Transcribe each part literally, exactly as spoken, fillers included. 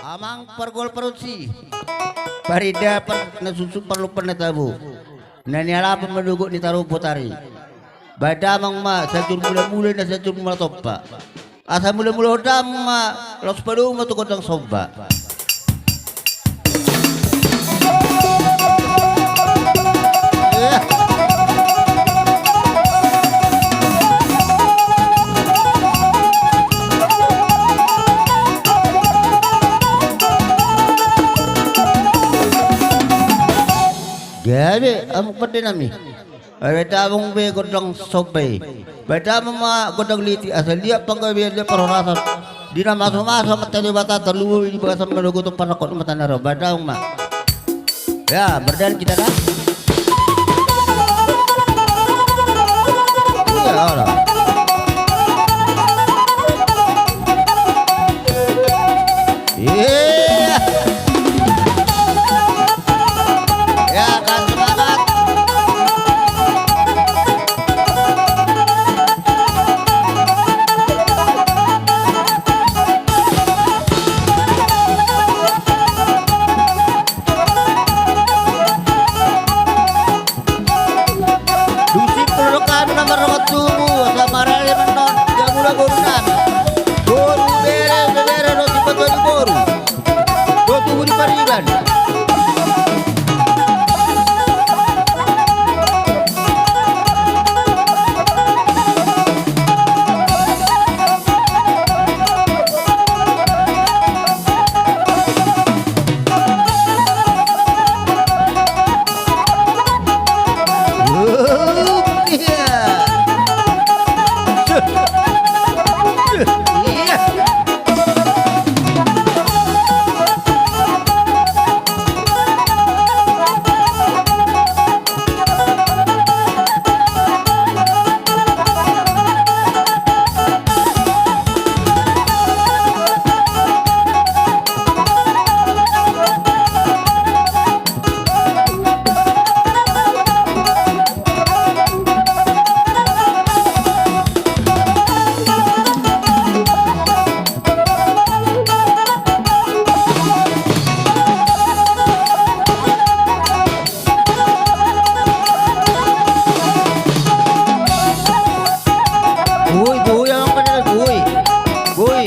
Amang pargual pargonsi, parindahan na suksuk parlompan na tabo, na nialap ma dohot ni tarompa tari. Bahen damang ma sanjur mulamula na sanjur mula tompa. Asa mulamulahon damang ma, laos padomu ma tu gondang somba. Gabe, amang pande nami. Bahen damang be gondang somba i. Bahen damang ma gondang liat i, asa liat panggabean liat parhorasan. Di na mamasu-masu Amanta Debata, tarlumobi di bagasan manogot parangkot ni mata na ro. Bahen damang ma. Ya, mardalan hita da. Iya, ora. Iya. Ya kan, semangat. Dung simpul roham na mardongan tubu, asa marale ma annon jamula boru nami. Boru, bere, bebere, dohot simpatiba ni boru. Dohot tubu ni pariban. Boi, boi, amang pande, boi. Boi.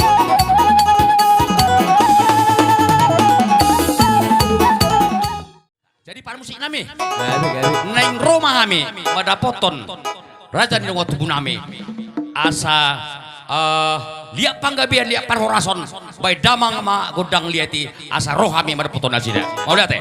Jadi parmusik nami. Gabe, gabe. Naeng ro ma hami mandapothon raja ni dongan tubu nami. Asa, eh, liat panggabean, liat parhorasan, bahen damang ma gondang liat i, asa ro hami mandapothon nasida. Mauliate.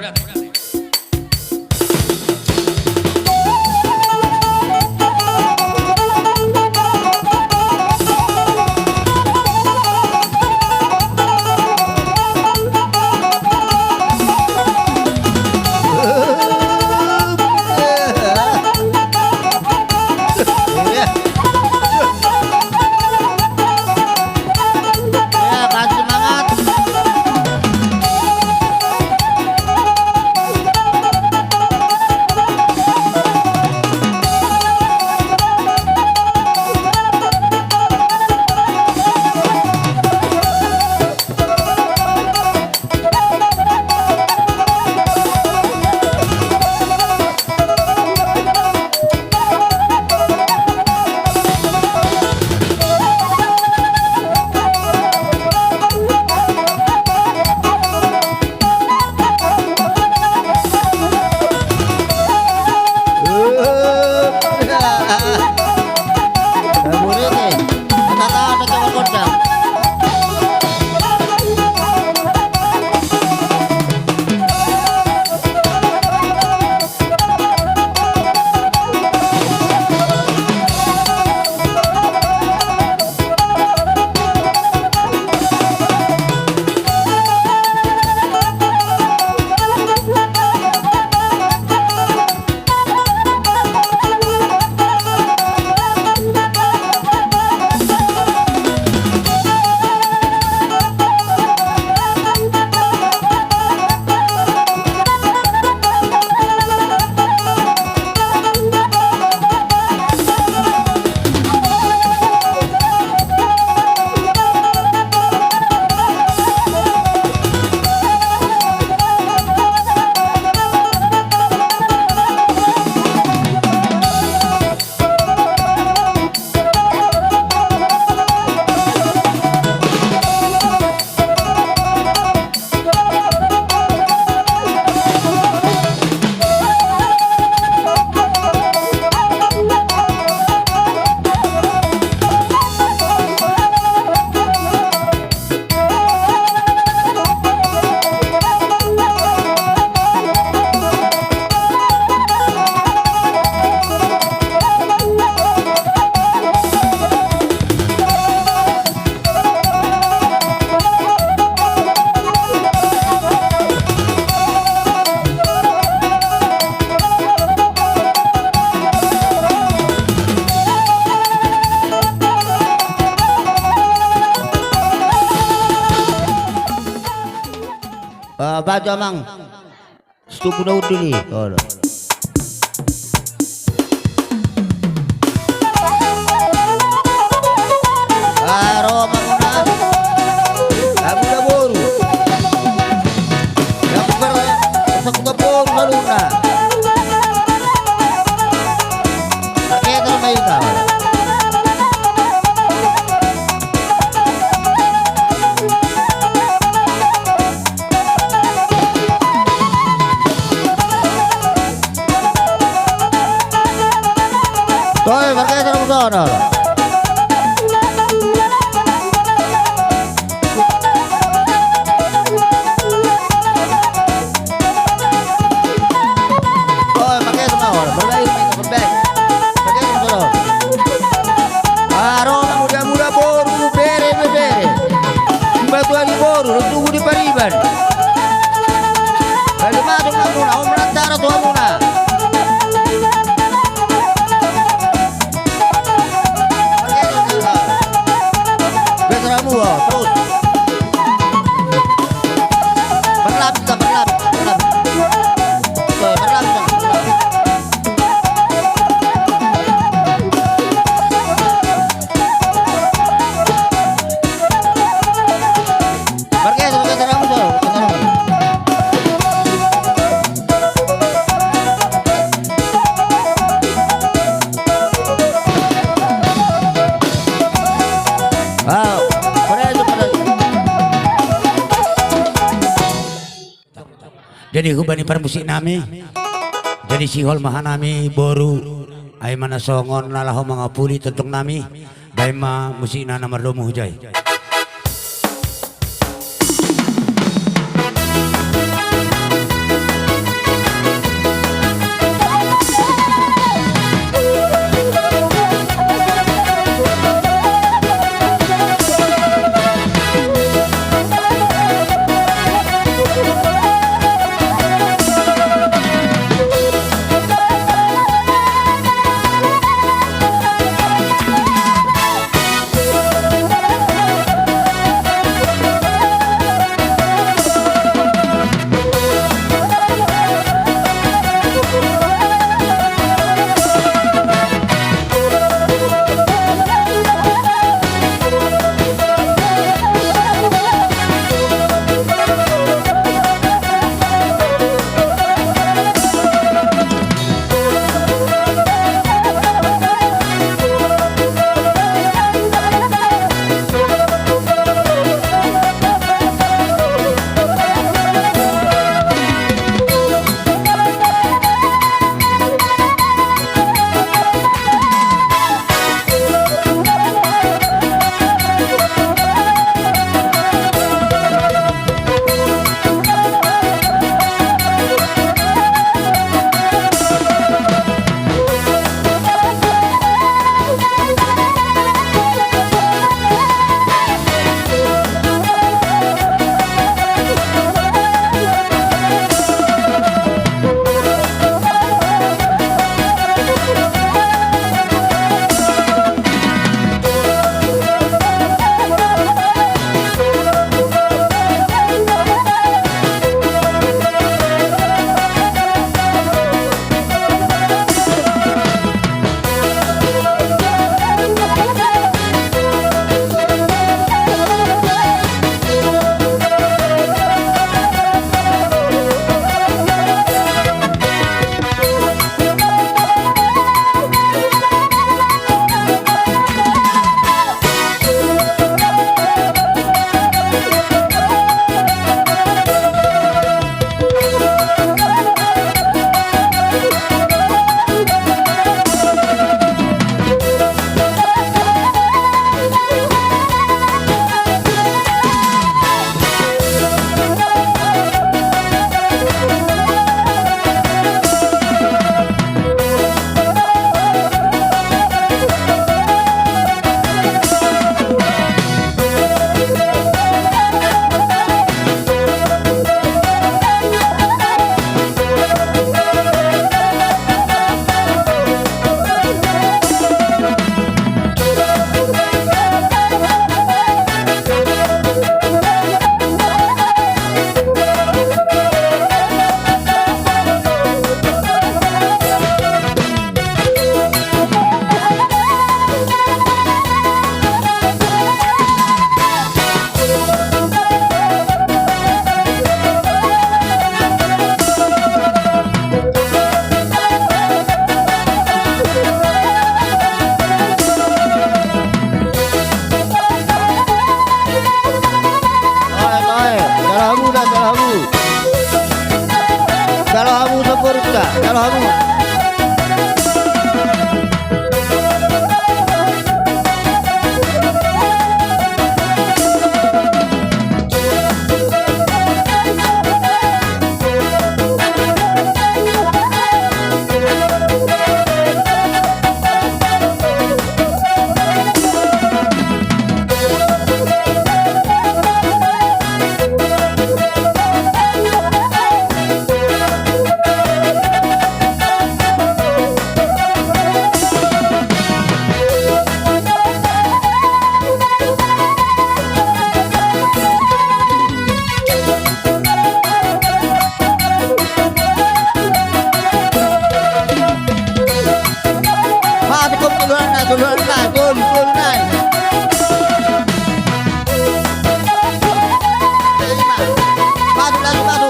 Raja Amang. Setupu na undini. Olo. Aro mamuna. Abu da boru. Yang ber-, sakuta boru maluna. Pakai terbaik kau. Toe, marga Esa Ramusonol. Toe, marga Esa Ramusonol. Marga Esa Ramusonol. Marga Esa Ramusonol. Aro, muda-muda boru, bere, bere. Batu ali boru, tubu di pariban. Bali madung hamuna, om rantara tu hamuna. Geser hamuna, terus. Berlapis, berlapis, berlapis. Oke, berlapis, berlapis. Marga Esa, marga Esa Ramusonol. Jadi huba ni parmusik nami. Jadi sihol ma hanami boru. Ai ma na songon na laho mangapuli tongtong nami. Baen ma musikna na mardomu hujai. Tolu nai, tolu nai, tolu, tolu nai. Maju, maju, maju.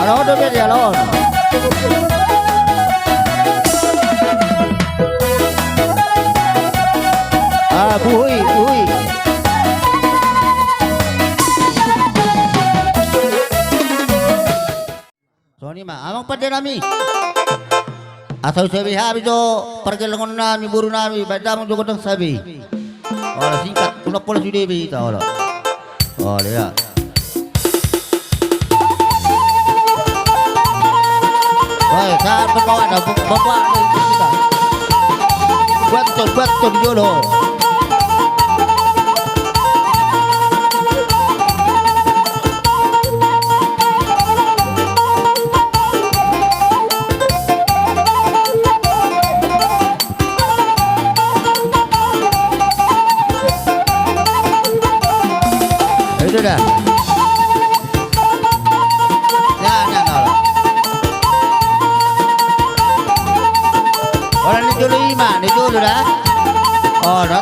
Alo, dope dia, alo. Ah, buhui, buhui. Songon i ma, amang pande nami. Asa husabe hami jo pargellengon nami, boru nami, baen damang jo gondang sabe. Olo, singkat, tulak pola sude be hita, olo. Olo, ya. Woi, sa pembawa dah, pembawa dah kita. Buat tuh, buat tuh dulu. Itu dah. Ya, ya, ya. Orang ni dulu ima, ni dulu dah. Oh, dah.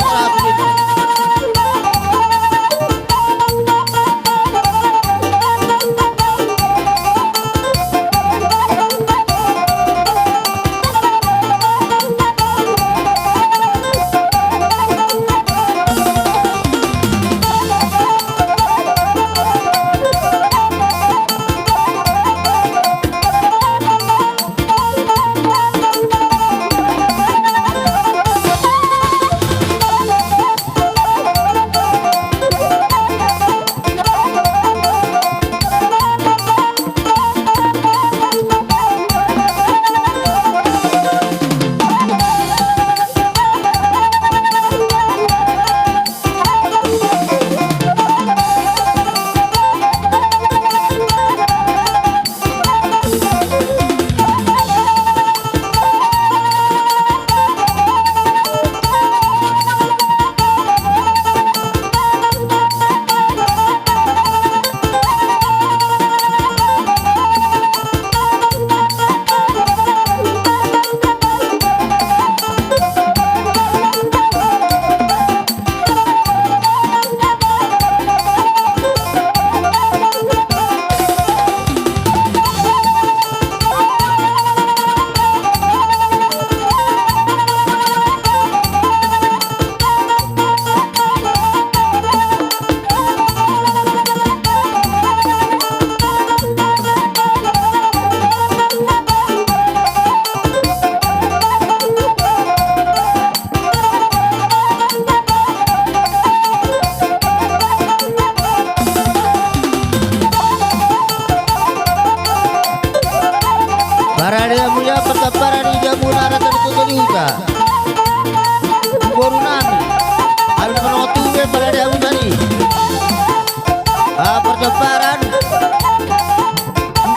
Paran.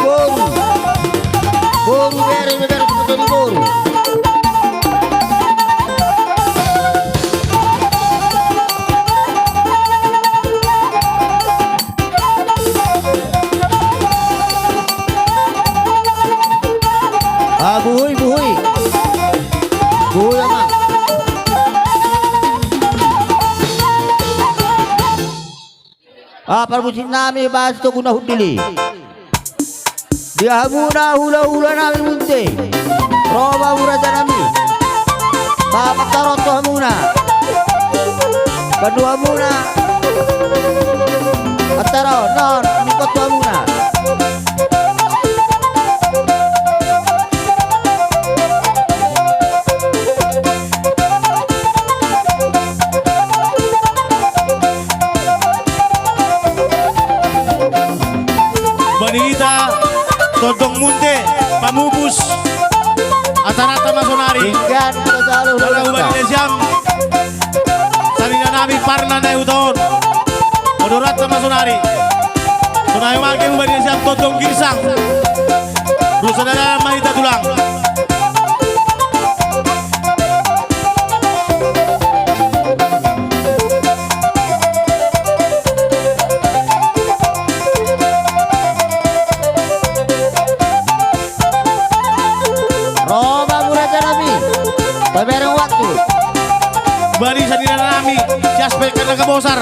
Boru. Boru bere, bere, bere, boru. Ah, buhui, buhui. Buhui, amang. Ah, parmusik nami, bahas tu guna hundili. Di hamuna hulahula nami Munte. Ro ma hamu raja nami. Pamataro tu hamuna. Pandu hamuna. Ataro non, mikot tu hamuna. Bani hita tondong Munte, pamupus acaranta ma sonari. Inggan, selalu. Mana hubani na siam. Sanina nami parna na huta on. Odoranta ma sonari. Sonari mangke hubani na siam tondong girsang. Rusa dada ma hita tulang. Ro ma hamu raja nami. Pabereng waktu. Bani sanina nami, si Aspek Karna Kabosar.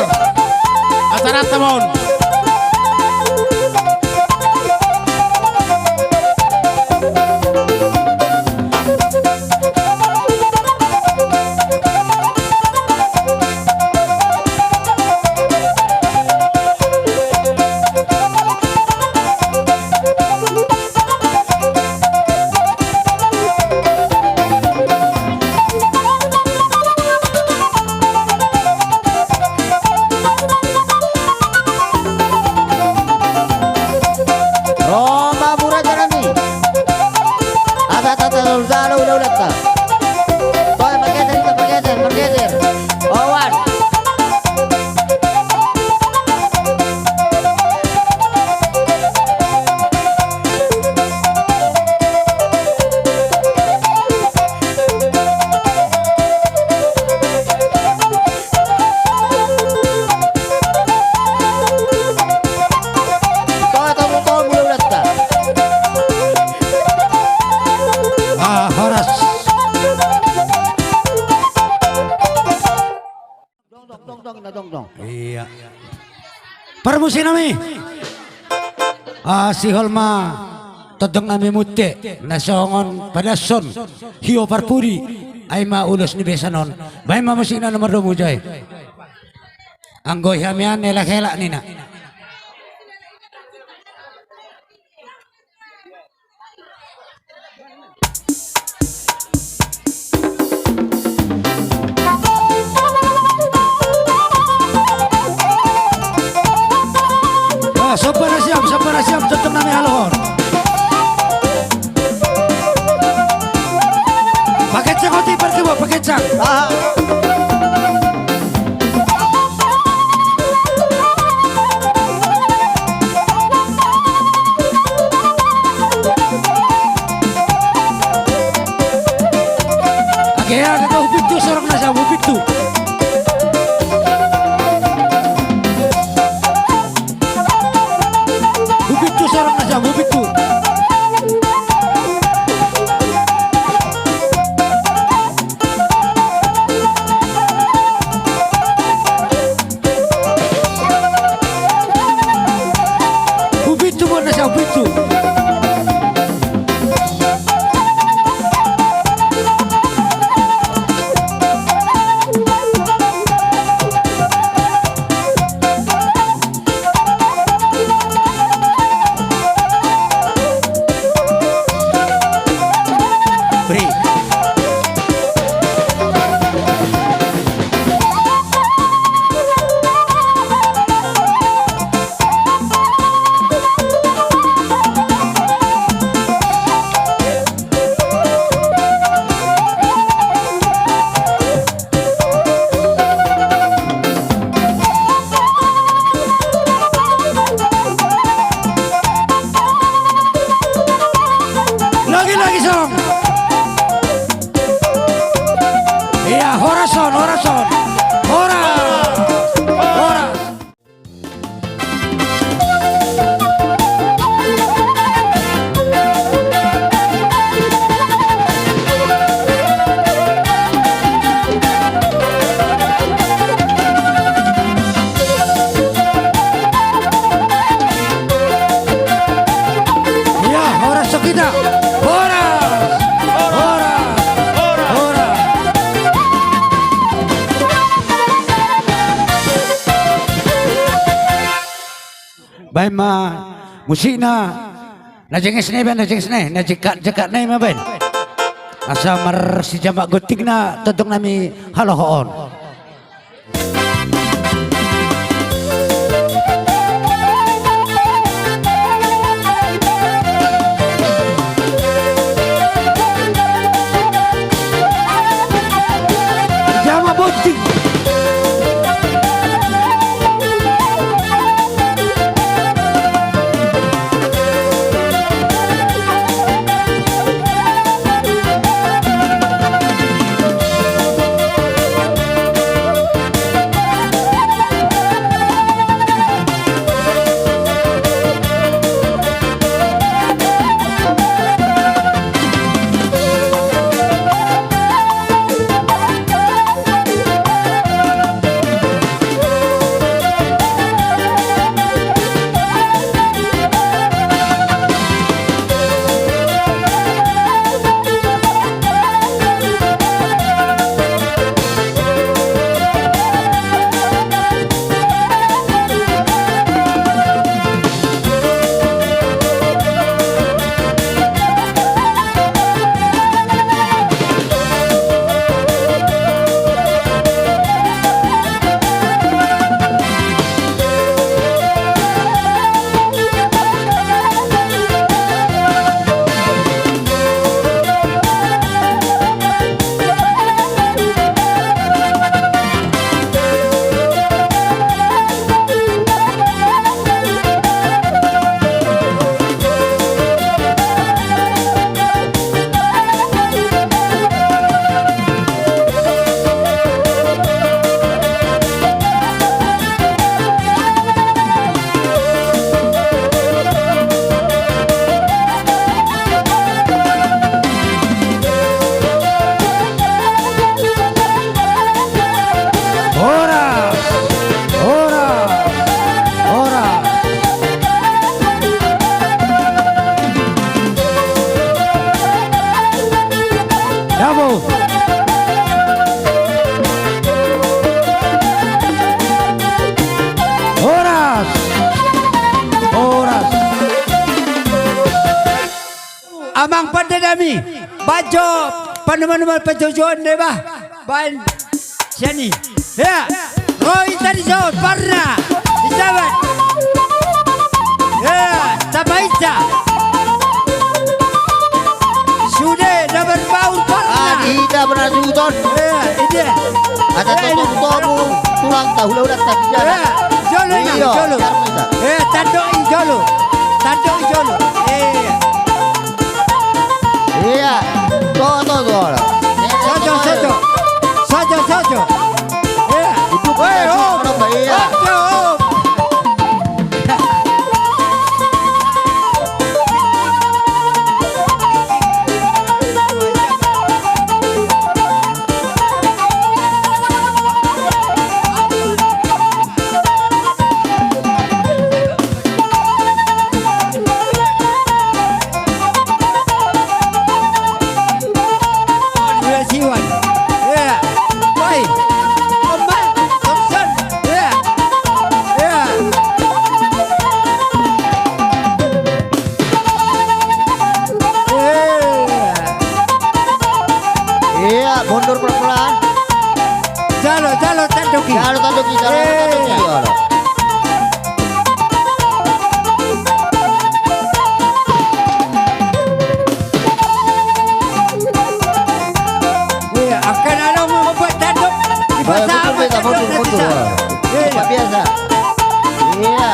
Acaranta ma on. Ro ma hamu raja nami. Asa tata jalo hulahulanta. Toe, margeser hita, margeser, margeser. Oan. Ah, horas. Dong, dong, dong, dong, dong, dong. Iya. Parmusik nami. Ah, sihol ma tondong nami Munte na songon padashon hio parpudi, ai ma ulos ni besan on. Baen ma musikna na mardomu, Jai. Anggo i hami an elak-elak ninna. Ah, somba na siam, somba na siam, tondong nami halohon. Pakencang otik, parkibo, pakencang. Ah. Age, age, hupitu sorang na siam, hupitu. Hupitu sorang na siam, hupitu. Hupitu bona sian hupitu. Ia, horas on, horas on. Horas. Horas. Ia, horas on hita. Horas. Horas. Horas. Baen ma musikna. Na jenges nai baen, na jenges nai, na jekak-jekak nai ma baen. Asa marsijamak gontingna tongtong nami halohoon. Jamak gonting. Horas! Horas! Horas! Dabo! Horas! Horas! Amang pande nami, baen jo panuman-numan panjoujoon deba, baen sian i. Ia, ro hita di son, parna, di sabat. Ia, tamba hita. Sude, na marbaur parna. Ah, di hita parna suhut on. Ia, ide. Asa totong tobu, tulang tahu lah udah tak bisa. Ia, jolo inang, jolo. Ia, tandok i jolo. Tandok i jolo. Ia. Ia, to, to, to. Sojo, sojo. Sojo, sojo. Ia. Itu kan, ia. Op, op. Ia, mundur pelan-pelan. Jalo, jalo, tandoki. Jalo, tandoki, jalo, tandoki. Ia, angka na adong mambuat tandok. Di pasar mundur, mundur, mundur. Ia, biasa. Ia.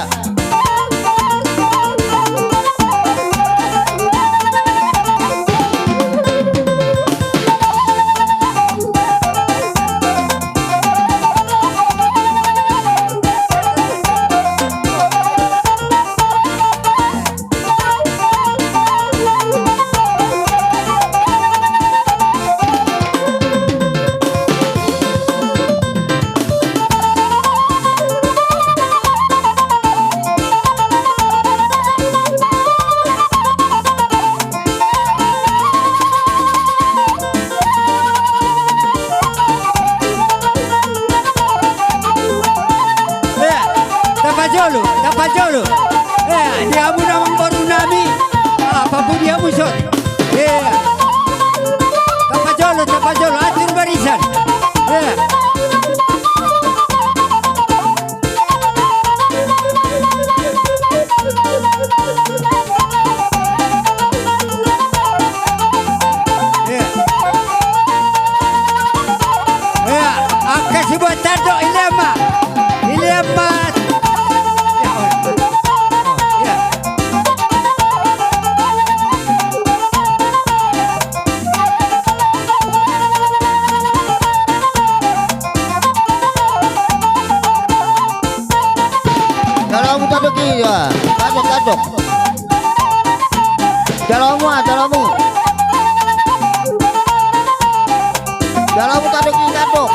Iya. Tapajolo, tapajolo, atur barisan. Iya. Iya. Iya. Angka sibuat tandok, ilean ma. Ilean ma. Iya, oh. Oh, iya. Jalomu tandok i, iya. Tandok, tandok. Jalomu, ah, jalomu. Jalomu tandok i, tandok.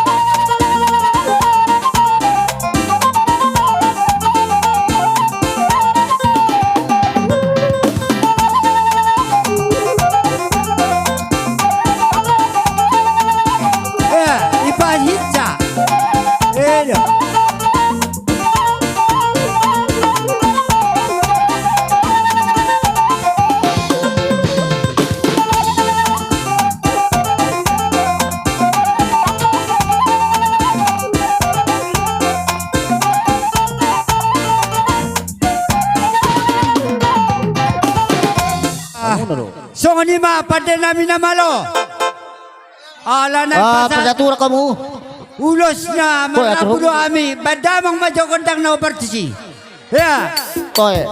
Eh, ipahinsa. Eh, iya. Songon i ma pande nami na malo. Ala na, ah, pasahat parjatuhan hamu. Ulos na marlapu do hami, baen damang ma jo gondang na hombar tusi. Ia. Toe.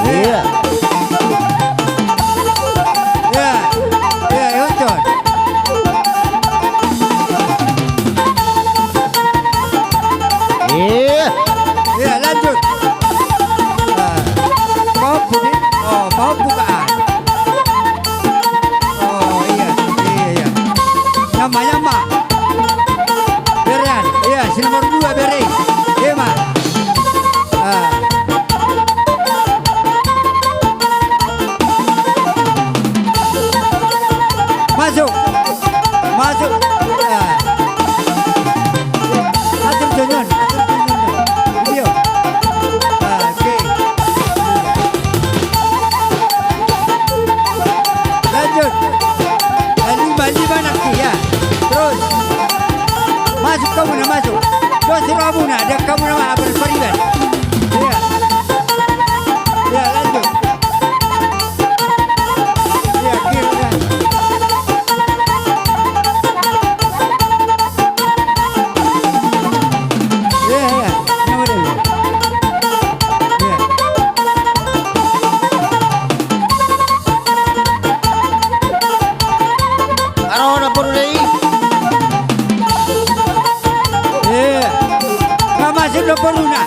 Ia. Ia. Ia, ia, ia, ia. Ia. Ia, lanjut. Ah. Pahompu, di? Oh, pahompu ka? Oh, ia, ia, ia. Nyama, nyama. Berean. Ia, si nomor dua, bere. Ia, ma. Ah. Masuk. Masuk. Ah. Atur jo non, atur jo non. Video. Ah, oke. Lanjut. Ah, lima, lima nanti, ya. Terus. Masuk hamuna, masuk. Terus hamuna, dia hamuna mah, apa, pariban. Iya. Iya, lanjut. Iya, kiri, ya. Iya, iya. Yang bener. Iya. Aro na boru dei. Iya. Nga masuk na boruna,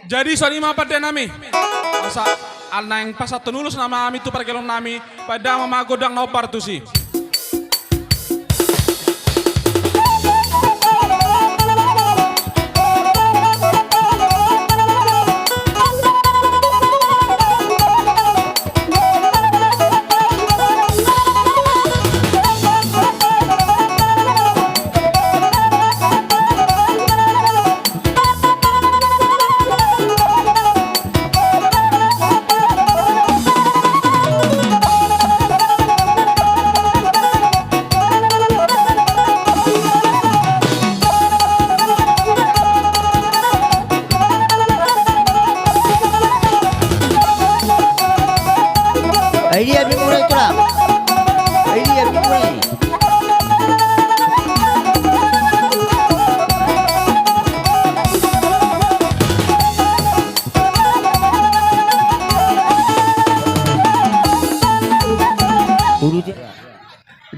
Jadi songon i ma pande nami. Asa naeng pasahathon ulos nama hami tu pargelong nami, baen damang ma gondang na hombar tusi. Ai dia mimulai tulang. Ai dia mimulai.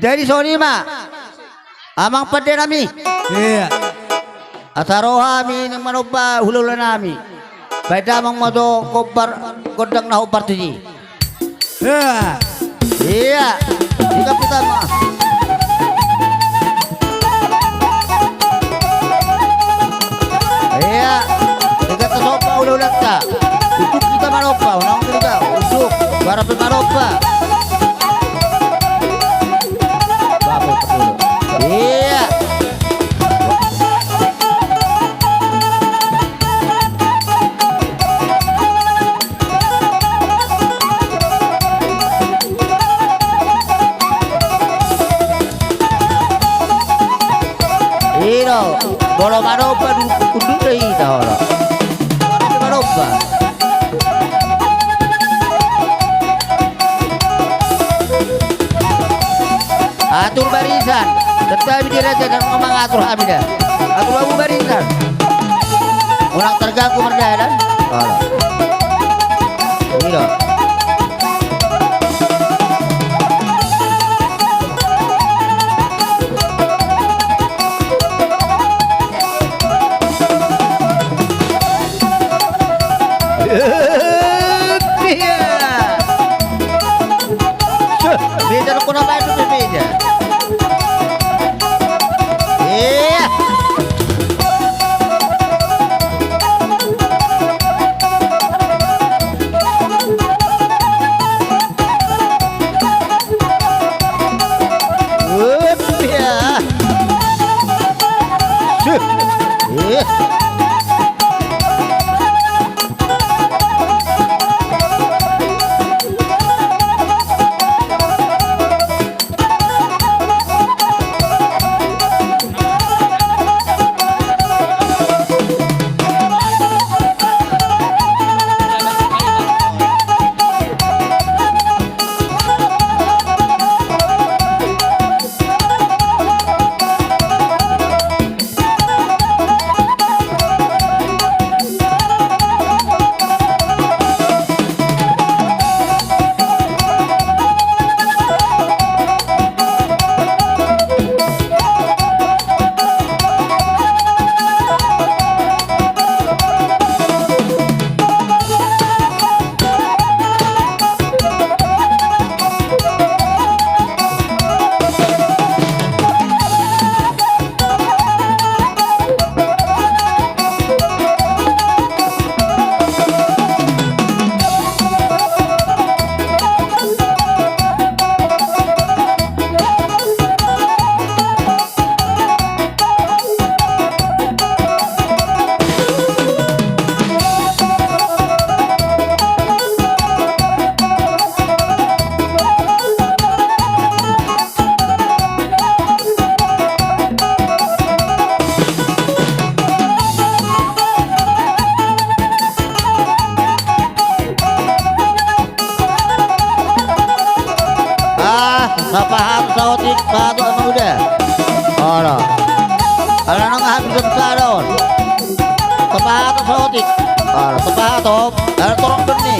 Jadi songon i ma amang pande nami. Iya. Asa ro hami naeng manomba hulahula nami. Baen damang ma jo hombar gondang na hombar tusi. Iya. Iya. Tiga pertama. Iya. Tiga pertama hulahulanta. Untuk kita manomba, unang kita untuk. Bara pe manomba. Iya. Ino, molo manomba unduk do hita olo. Manomba. Atur barisan. Tetap di raja dan ngomong atur hami da. Atur bamu barisan. Unang terganggu mardalan. Olo. Ino. Iya. Beda rokok apa itu beda? Iya. Iya. Ah, sapahaton saotik, pahaton amang uda. Olo. Ala nang habis sadon. Sapahaton saotik. Olo, sapahaton. Ala torop doni.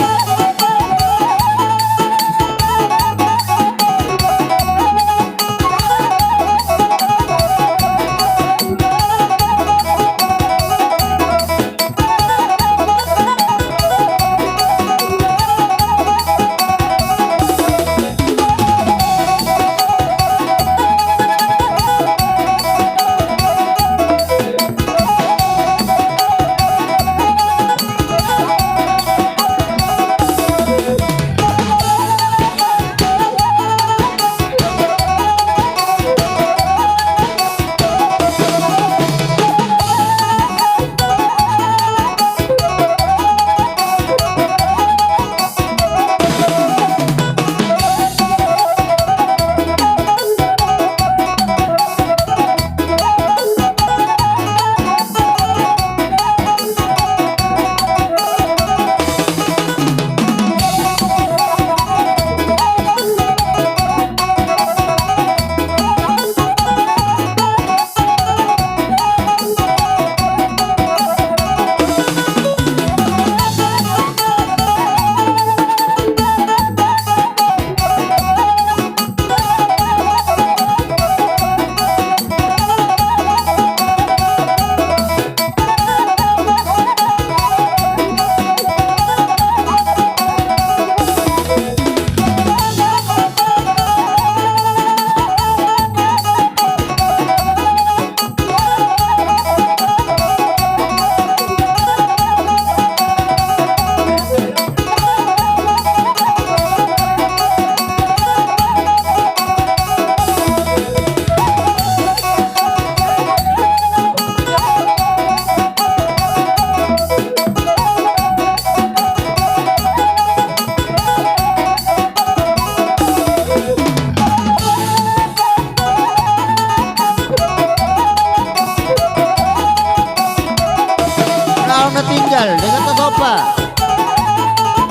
Tinggal, dengan tasomba.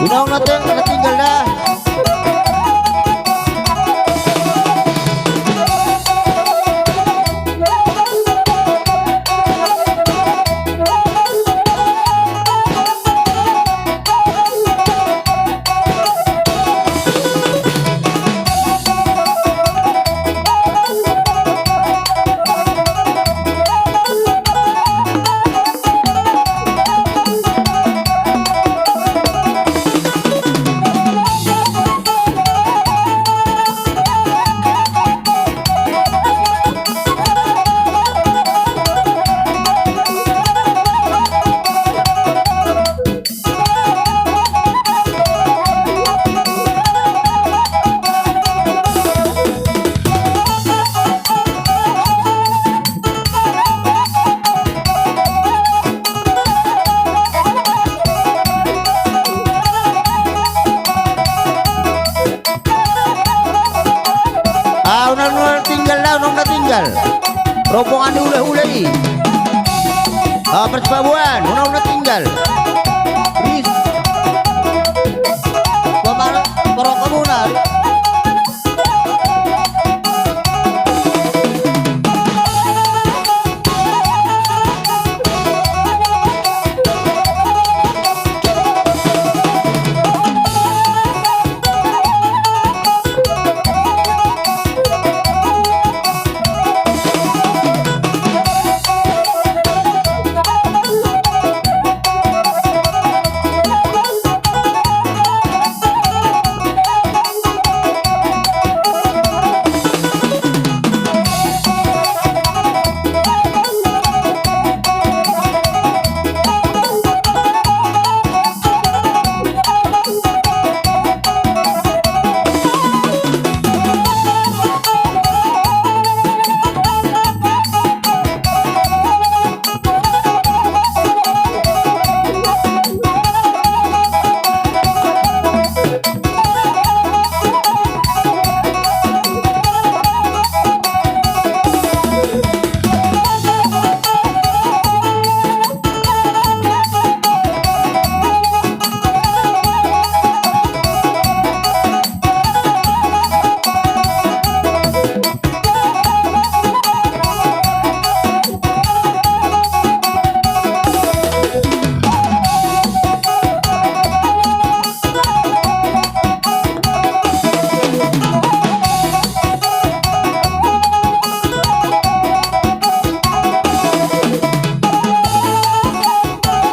Unang na ting-, na tinggal da. Ah, unang na tinggal da, unang na tinggal. Rombongan ni hulahula i. Ah, parsipaboan, unang na tinggal. Ris. Pamar-, parroka muna.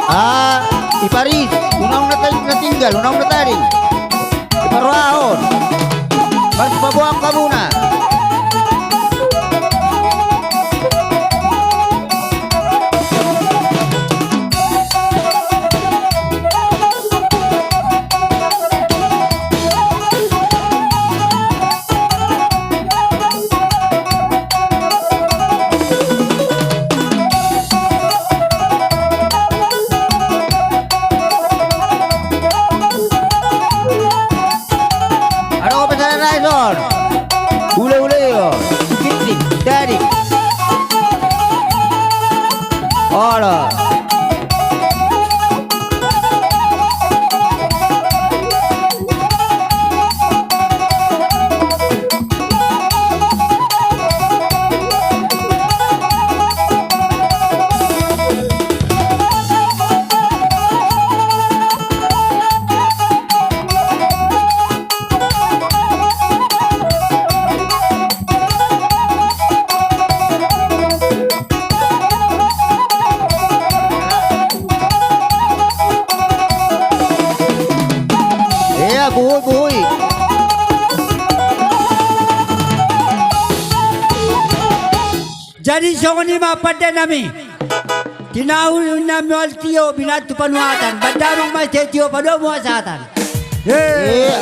Ah, i Paris, unang na ting-, na tinggal, unang na tading. Diparrohahon. Marsipaboan hamuna. Adong pe sada nai son. Ule, ule, yo. Kiting, tadi. Olo. Ia, buhui, buhui. Jadi songon i ma pande nami. Tinahu nami wal tio binantu panuatan, bandamang ma ise tio padomu hasahatan. Ia.